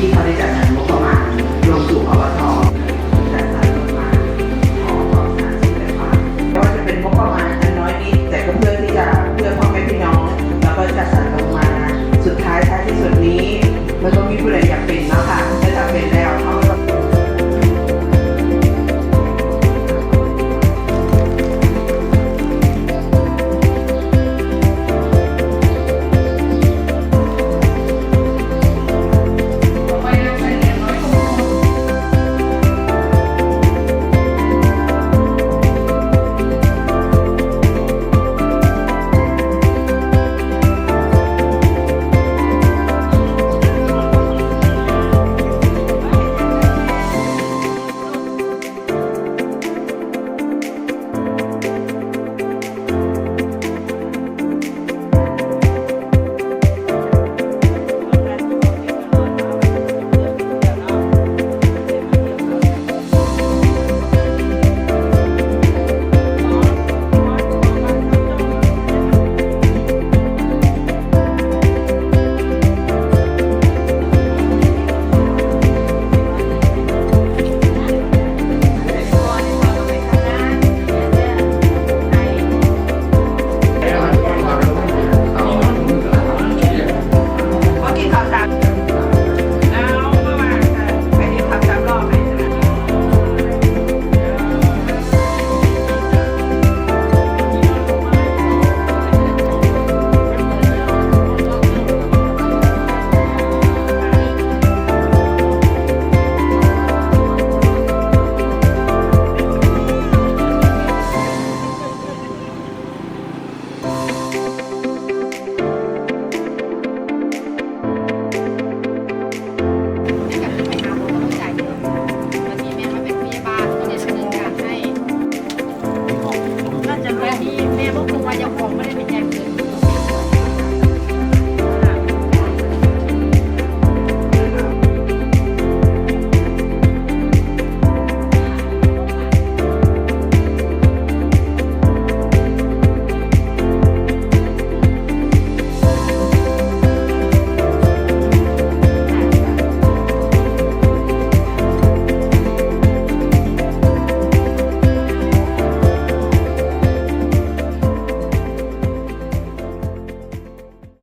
ທີ່ເຂົາໄດ້ຈັດສັນງົບປະມານລົງສູ່ ອບຕ ຈັດສັນລົງມາ ຂໍຂອບສານສູງແລະຝາກ ບໍ່ວ່າຈະເປັນງົບປະມານອັນນ້ອຍນິດ ແຕ່ກໍເພື່ອທີ່ຈະ ເພື່ອພໍ່ແມ່ພີ່ນ້ອງ ແລ້ວກໍຈັດສັນລົງມາ ສຸດທ້າຍທ້າຍທີ່ສຸດນີ້ ມັນກໍມີຜູ້ໃດຢາກເປັນເນາະຄ່ະ ແຕ່ຖ້າເປັນແລ້ວເຮົາກໍຕ້ອງ ແມ່ບໍ່ຮູ້ວ່າເຈົ້າຂອງບໍ່ໄດ້ໄປແຈ້ງເກີດ